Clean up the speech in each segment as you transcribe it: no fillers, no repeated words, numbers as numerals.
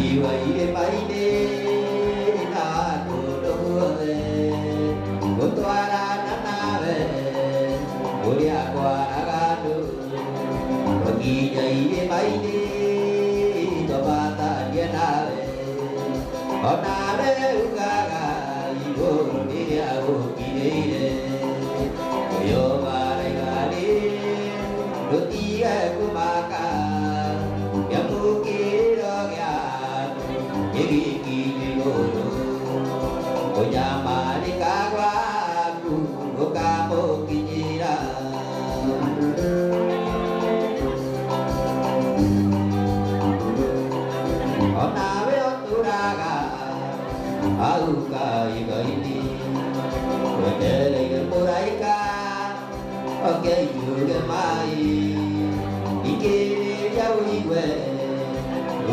Iwa irĩma-inĩ na kũndũ guothe gũtwarana nawe ũrĩa kwaraga andũ twakinya irĩma-inĩ twambatanie nawe onawe ugaga igũrũ rĩrĩa gũkirĩire ũyũmaraigarĩ ndũtige kũmaka kĩamũkĩrĩro gĩaku gĩgĩkinya igũrũ kũnyamarĩka gwaku gũkamũkinyĩra. Onawe ũtũraga hau kaiga-inĩ wetereire mũraika oke iuge mai ikĩrĩria ũigue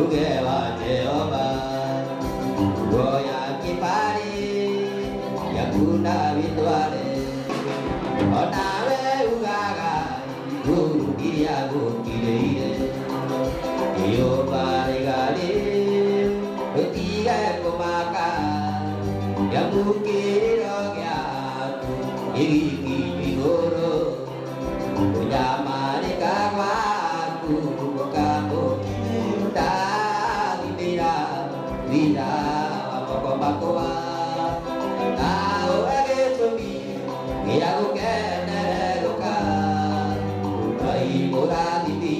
uge wa Jehova nguo ya kĩbarĩ yaku na wĩtware onawe ugaga igũrũ iria gũkirĩire ĩyũmbarĩgarĩ ndũtige kũmaka kĩamũkĩrĩro gĩaku gĩgĩkinya igũrũ kũnyamarĩka gwaku gũkamũkinyĩra ndathimĩra wĩra wa moko makwa nawe gĩtũmi gĩa gũkenererũka Ngai mũrathimi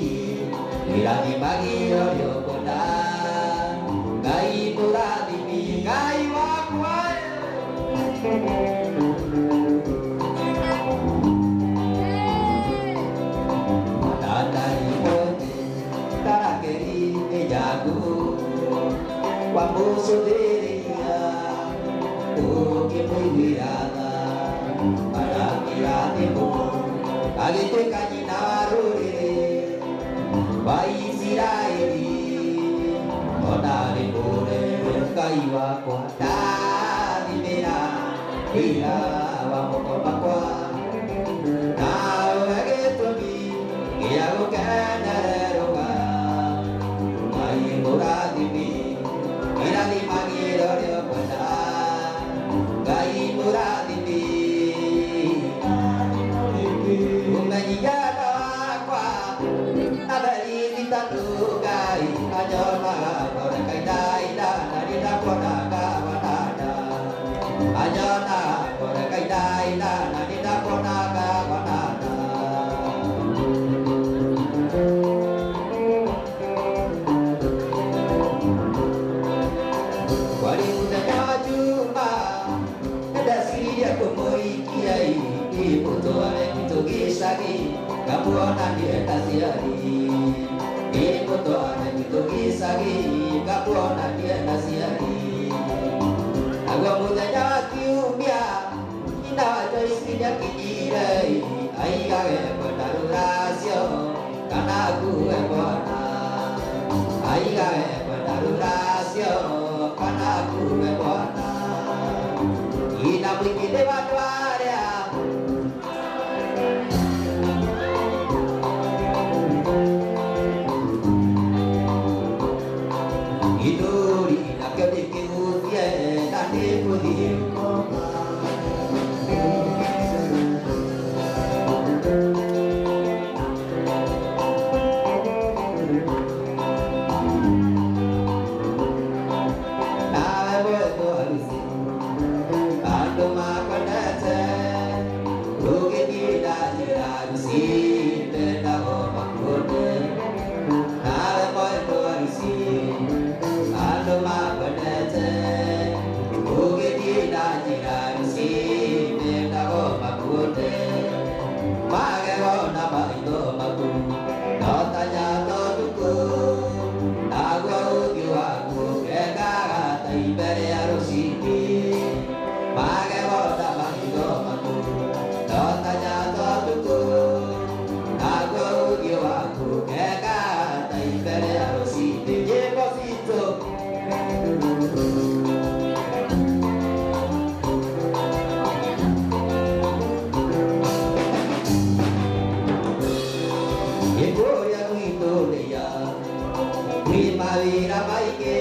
irathimagio rĩokwenda Ngai mũrathimi Ngai wakwa. Ndatari mwene tarakeri-inĩ yaku wamũcũthĩrĩria ũkĩmũiguĩra tha arakĩrathimwo agĩtuĩka nyina wa rũrĩrĩ wa Isiraeli ona arĩ mũrere Ngai wakwa ndathimĩra wĩra wa moko makwa nawe gĩtũmi gĩa gũkenererũka Ngai mũrathimi irathimagĩra ũrĩa ũkwenda Ngai mũrathimi ũmenyithano wakwa aberizitatu Ngai anyonaga ngorekaindainda na nĩndakuonaga wananda anyonaga ngorekaindainda na nĩndakuonaga wananda. Kwari mũthenya wa Juma nĩndeciria kũmũhikia imũtware gwitũ gĩcagi ngamuonanie na aciari imũtware gwitũ gĩcagi ngamuonanie na aciari naguo mũthenya wa kiumia nyina wa Joyce nĩakinyire aigage kwenda rũracio kana akue mwana aigage kwenda rũracio kana akue mwana ina mũingĩ nĩ andũ arĩa. Gĩthũri nakĩo ndĩkĩhutie na nĩngũthiĩ ngoma. Nawe mwendwa harusi andũ makwendete ũgĩthiĩ na njĩra harusi mendago makuone nawe mwendwa harusi andũ makwendete ũgĩthiĩ na njĩra harusi mendago makuone magego na maitho maku no ta nyato ũtukũ naguo ũthiũ waku ũkengaga ta imbere ya rũcinĩ magego na maitho maku no ta nyato ũtukũ naguo ũthiũ waku ũkengaga ta imbere ya rũcinĩ nyĩmbo citũ. Ĩkũrĩa gwitũ nĩya kwĩ mawĩra maingĩ.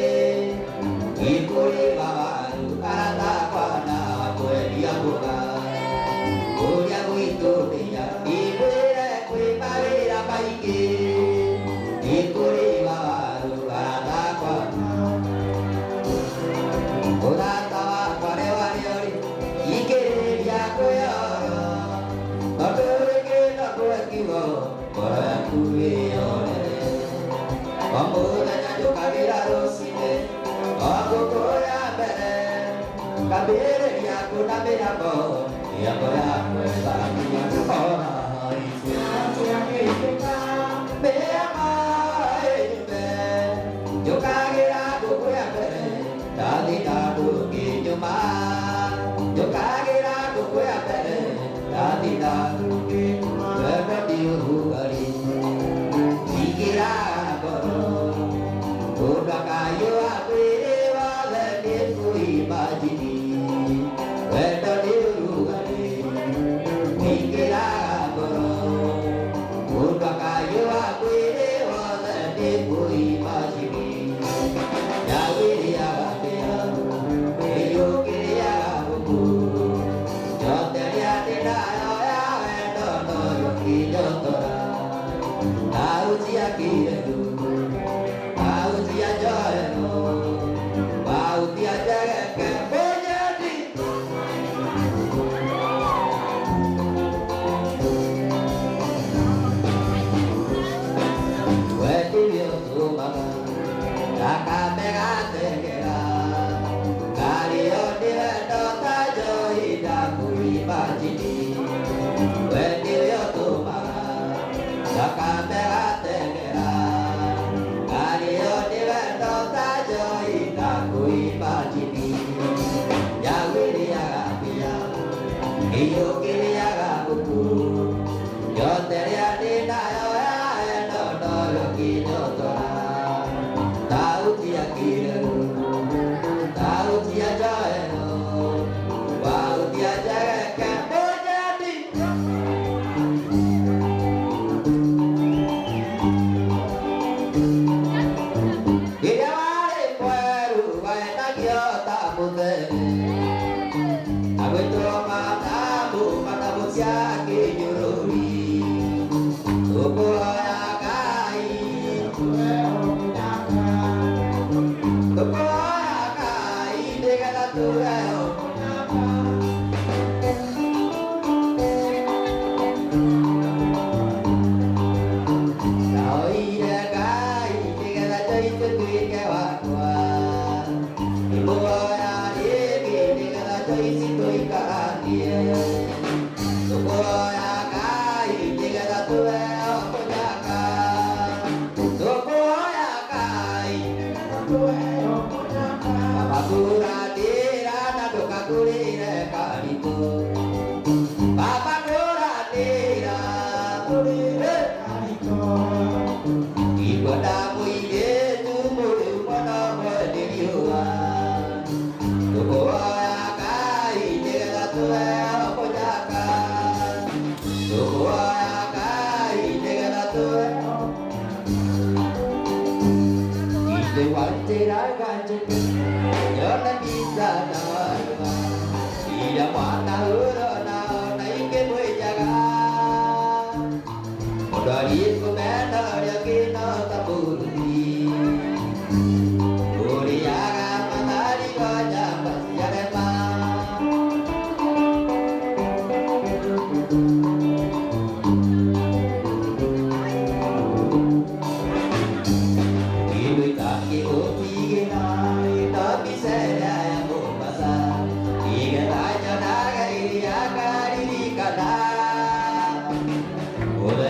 Ora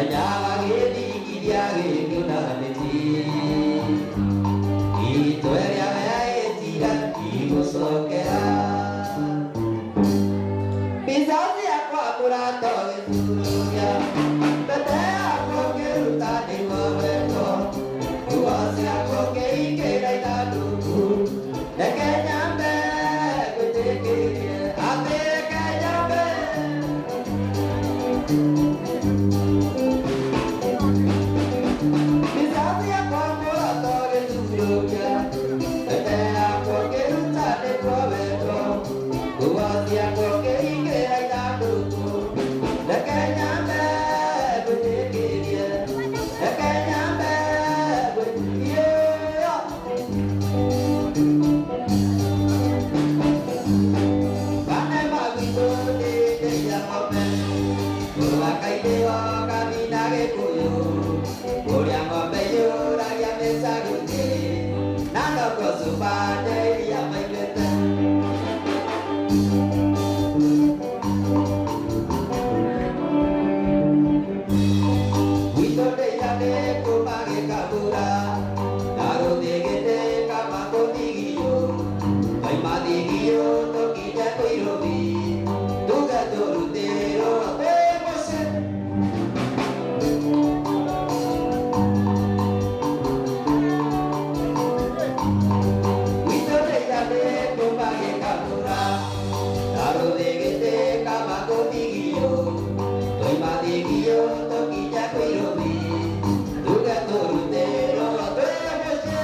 ya Ndaruthigite kama kũthigio twaima thigio tũkinye kũirobi tuge tũrutĩrwo twĩ mũciĩ. Gwitũ nĩ iramĩtwo magĩkamũra ndaruthigite kama kũthigio twaima thigio tũkinye kũirobi tuge tũrutĩrwo twĩ mũciĩ.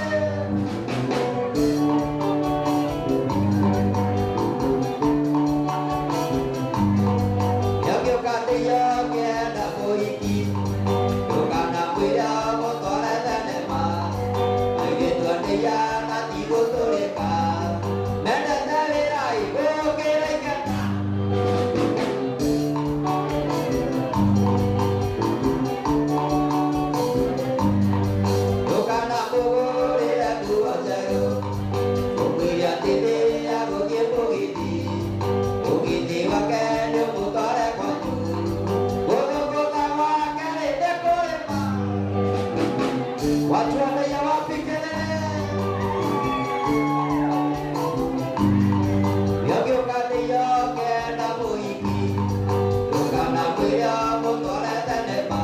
Nyagĩũka ndĩyokĩenda mũhiki ndũkanamwĩre mũtware thenema airĩtu andĩya na ti gũtũrĩka mendete wĩra igũkĩra ikena. Ndũkanamũgũrĩre nguo njerũ ũmwĩre atĩ nĩagũthiĩ mũgithi mũgithi wake nĩũmũtware kwanyu gũthũngũtha gwake rĩ nĩ kũrĩma. Watu wanaiya wapi kelele? Nyagĩũka ndĩyokĩenda mũhiki ndũkanamwĩre mũtware thenema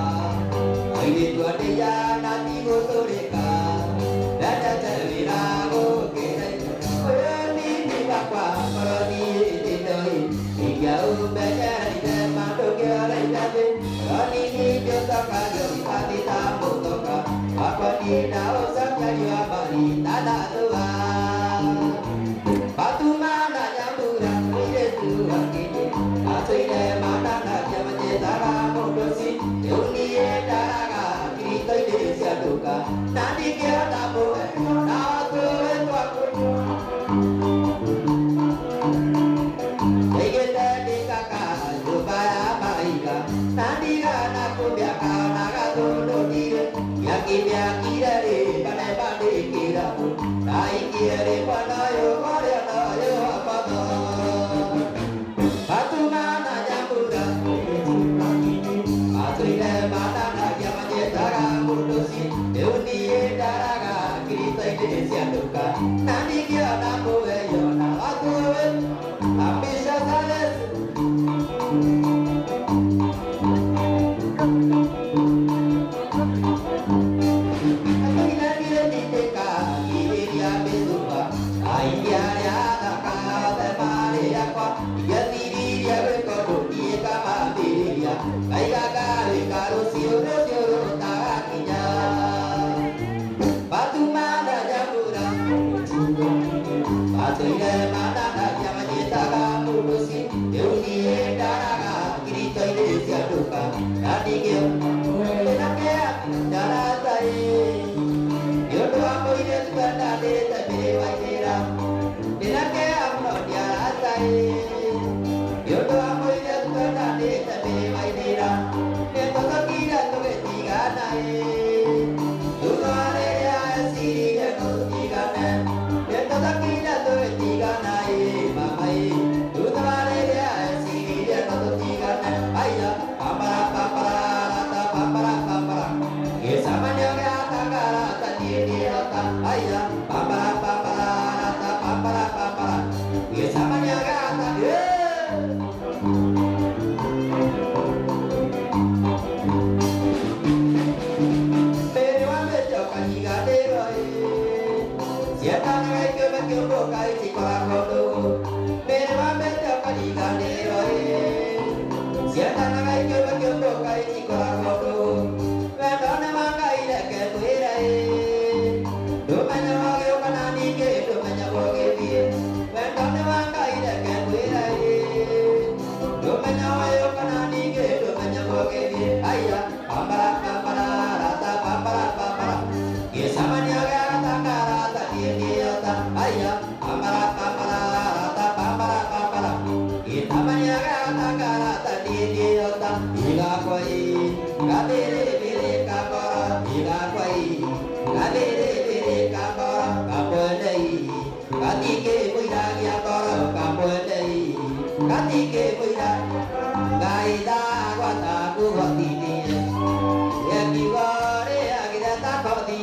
airĩtu andĩya na ti gũtũrĩka mendete wĩra gũkĩra ikeno. Ũyũ nini wakwa korwo thiĩte ingĩaumenyereire mandũngĩoreire thĩ korwo nini ngĩũcoka ngĩũgithathi ta mũtoka wakwa niĩ na ũcokerio wa marita na thua Matumana nyambura mũirĩtu wa Kĩnyĩ atũire mananagia manjĩtaga mũndũci rĩu niĩ ndaraga kirito-inĩ cia nduka na ndingĩhota mũheo na watũwe twaku Ndaigĩte ndĩkaka nyũmba ya mahiga na ndigana kũmĩaka ona gathũndũ ndirĩ gĩakimĩakire rĩ kana mandĩkĩrabu ndaikie rĩ mwana ũyũ ũrĩa noyũ wakwa. Matumana nyambura matũire mananagia manjĩtaga mũndũci rĩu niĩ ndaraga kirito-inĩ cia nduka na ndingĩona mũgeyo na watuwe ambisha sales. Matũire mananagia manjĩtaga mũndũci rĩu niĩ ndaraga kirito-inĩ cia nduka na ndingĩona ndarata ĩ nĩ ũndũ wa mũirĩtu twendanĩte mĩrĩma-inĩra ndĩna kĩeha mũno ndiarata ĩ nĩ ũndũ wa mũirĩtu twendanĩte mĩrĩma-inĩra nĩtũthokire tũgĩtigana ĩ thutha wa rĩrĩa eciririe no tũtigane nĩtũthokire tũgĩtigana ĩ mama ĩ thutha wa rĩrĩa eciririe no tũtigane aya pambara pambara rata pambara pambara gĩcemanio gĩa tangarata niĩ ndĩhota aya pambara pambara rata pambara pambara gĩcemanio gĩa ta Mbere wa mĩtĩ ũkanyiganĩrwo ĩ ciendanaga ikĩũmba kĩũmbũka itikoragwo ndũgũ mbere wa mĩtĩ ũkanyiganĩrwo ĩ ciendanaga ikĩũmba kĩũmbũka itikoragwo ndũgũ wendo nĩ wa Ngai reke ngwĩre ĩ ndũmenya wagĩũka na ningĩ ndũmenya gũgĩthiĩ wendo nĩ wa Ngai reke ngwĩre ĩ ndũmenya wagĩũka na ningĩ ndũmenya gũgĩthiĩ aya pambara pambara rata pambara pambara gĩcemanio gĩa gatangarata niĩ ndĩyota aya pambara pambara rata pambara pambara gĩcemanio gĩa gatangarata niĩ ndĩyota igakwa ĩ gathĩrĩbĩrĩ kangoro igakwa ĩ gathĩrĩbĩrĩ kangoro kamwene ĩ gatikĩ mũiragia ngoro kamwene ĩ gatikĩ mũira Ngai ndagwata kũhotithie. Gĩkiugo rĩagire ta kothi.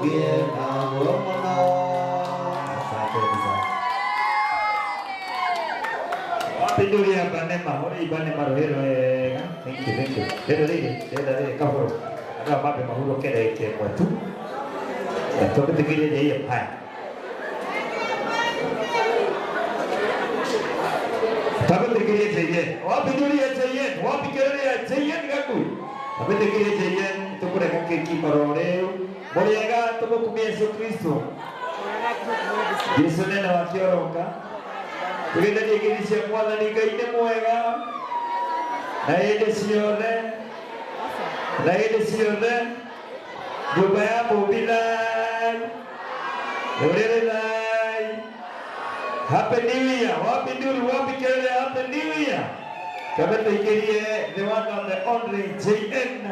Tũgĩe naguo mũno. Asante sana. Wapinduria Banema, uri Banema rũhĩ rwega. Thank you, thank you. Rĩrĩ rĩrĩ, rĩrĩ rĩrĩ kabũrũ. Andũ aya mambe mahurũke ndagĩka ĩmwe tu. Na tũmĩtĩkĩrie JM. Haya. Twamĩtĩkĩrie JM. Wapinduria JM, wapikĩrĩria JM gaku. Twamĩtĩkĩrie JM tũkũrega keki oro rĩu. Mũrĩega tũmũkumie Yesu Kristo. Jesu nene wa kĩoroka. Tũgĩtharia igĩrĩ cia mwathani Ngai nĩ mwega na hĩndĩ ciothe na hĩndĩ ciothe nyũmba ya mũmbi thai rũrĩrĩ thai. Happy New Year. Wapi nduri, wapi kelele, happy New Year. Twambe tũingĩrie the one and the only JN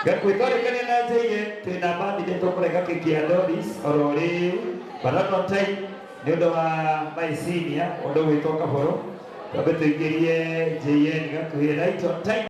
Gakuĩ. Twarĩkania na JN twĩna birthday tũkũrega keki ya Doris oro rĩu, but not on time nĩ ũndũ wa my senior ũndũ gwĩtwo Kabũrũ. Twambe tũingĩrie JN Gakuĩ right on time.